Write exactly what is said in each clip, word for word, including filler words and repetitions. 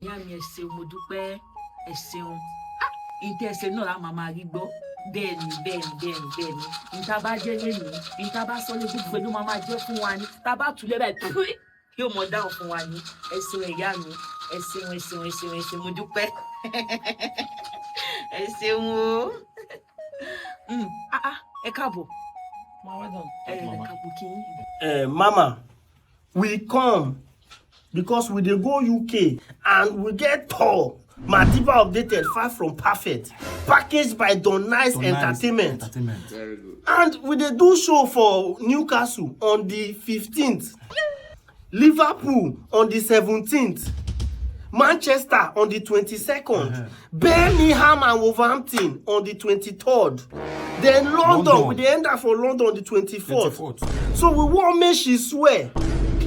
Ìyá mi, ẹ ṣeun, mo dúpẹ́, ẹ ṣeun. Ìtẹ́ ẹ ṣe náà la máa máa rí gbọ́. Bẹ́ẹ̀ ni, bẹ́ẹ̀ ni, bẹ́ẹ̀ ni, bẹ́ẹ̀ ni. Ìta bá jẹ́ lé mi, ìta bá sọ lé gbogbo ló máa máa jẹ́ fún wa ni. Tá a bá tù lẹ́bàá, yóò mọ dáhùn fún wa ni. Ẹ ṣeun ìyá mi, ẹ ṣeun, ẹ ṣeun, ẹ ṣeun, ẹ ṣeun, mo dúpẹ́. Ẹ ṣeun o. Mm, ah, ah, ẹ káàbọ̀. Ma, well done. Ẹ káàbọ̀ kí yín. Eh, Mama, we come because we dey go U K and we get tour. Madiba updated, far from perfect. Packaged by Don Nice Don Nice Entertainment. Entertainment. And we dey do show for Newcastle on the fifteenth. Liverpool on the seventeenth. Manchester on the twenty-second. Birmingham and Wolverhampton on the twenty-third. Then London, London. We dey end up for London on the twenty-fourth. Twenty-fourth. So we wan make she swear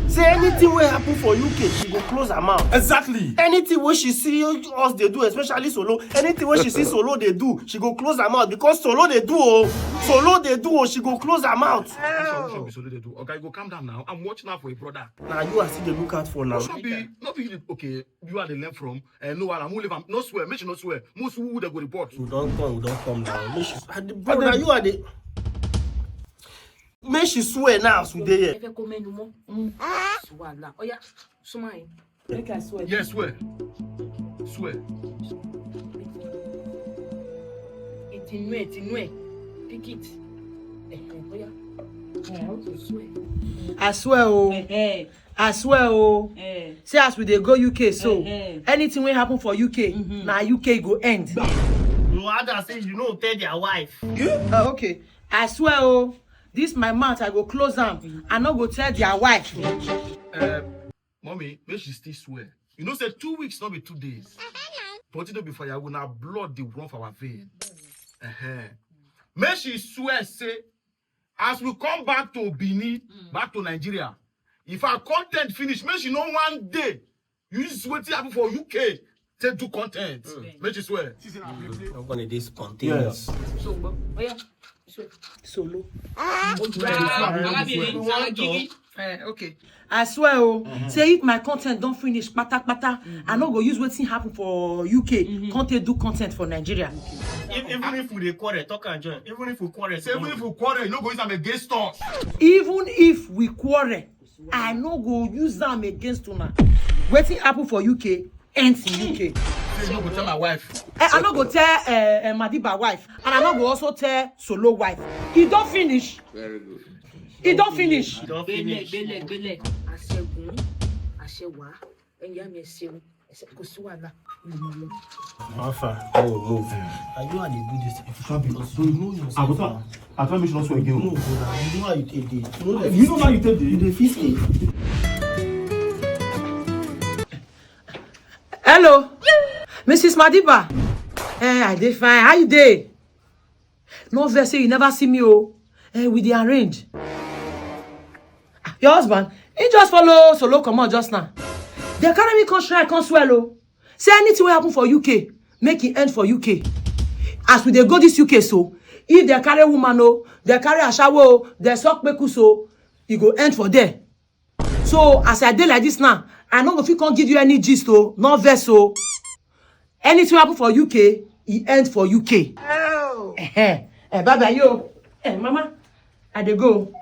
say anything wey happen for U K, she go close her mouth. Exactly. Anything wey she see us dey do, especially Solo, anything wey she see Solo dey do, she go close her mouth because Solo dey do o. Solo dey do o, she go close her mouth. Which one be Solo dey do? Oga, you go calm down now. I'm watching out for a brother. Na you I still dey look out for now. Which one be, no be you dey, okay, you are the learn from. Uh, no, I'm leave am. No swear, make she no swear. Most who they go report. We don come, we don come now. Make she, ah, the brother, you are the. Make she swear now as we dey Ẹ here. Fẹ́ kó mẹ́nu mọ́. Sùwàlà. Ọ̀yá, súnmọ́ yín. Make I swear. Yes, swear. Swear. Ìtìnú ẹ̀, ìtìnú ẹ̀. Pick it. Ẹ̀hẹ̀, ọ̀yá. Yeah, okay. Swear. I swear o, Eh, I swear o. eh, Say as we dey go U K so, Eh, eh. Anything wey happen for U K, na U K go end. No other say you no tell their wife. Uh, okay, I swear o, this my mouth I go close am. I no go tell their wife. Uh, mommy, make she still swear. You know, say two weeks, not be two days. But it don't be fire. When our blood they run for our vein. Uh-huh. Make she swear, say, as we come back to Benin, back to Nigeria, if our content finish, make she know one day. You just wait till happen for U K to do content. Make she swear. I'm gonna dey spontaneous. So, but, ọ̀yá, swear. Solo. Arábìnrin, sọ̀rọ̀ gidi. Eh, okay. I swear o, say if my content don finish patapata, I no go use wetin happen for U K come take do content for Nigeria. If, even if we dey quarrel, talk and join. Even if we quarrel, Say even if we quarrel, you no go use am against us. Even if we quarrel, I no go use am against una. Wetin happen for U K ends in U K. Say you no go tell my wife. Eh, I no go tell uh, uh, Madiba wife, and I no go also tell Solo wife. E don finish. Very good. E don finish. don Gbélẹ̀, finish. Gbélẹ̀, Gbélẹ̀. Àṣẹgùn, àṣẹwà. Ẹ̀yà mi, ẹ ṣeun. Ẹ ṣe, kò sí wàhálà. Mi ò mọ̀ lọ. How far? I will move. Are you how they do this? Because you know yourself. I thought I thought make she not swear No, again. Brother, you know how you take dey. You know the You know how you take dey. You dey feel it. Hello, Missus Madiba. Eh, I dey fine. How you dey? No vex say you never see me o. Eh, we dey arrange. Ah, your husband, he just follow Solo comot just now. Dem carry me come shrine, come swear o. Say anything wey happen for U K, make e end for U K. As we dey go this U K so, if dem carry woman o, dem carry ashawo o, dem suck pekus o, e go end for there. So as I dey like this now, I no go fit come give you any gist o, no vex o. Anything wey happen for U K, e end for U K. Ehen. Eh, bye bye yo. Eh, mama, I dey go.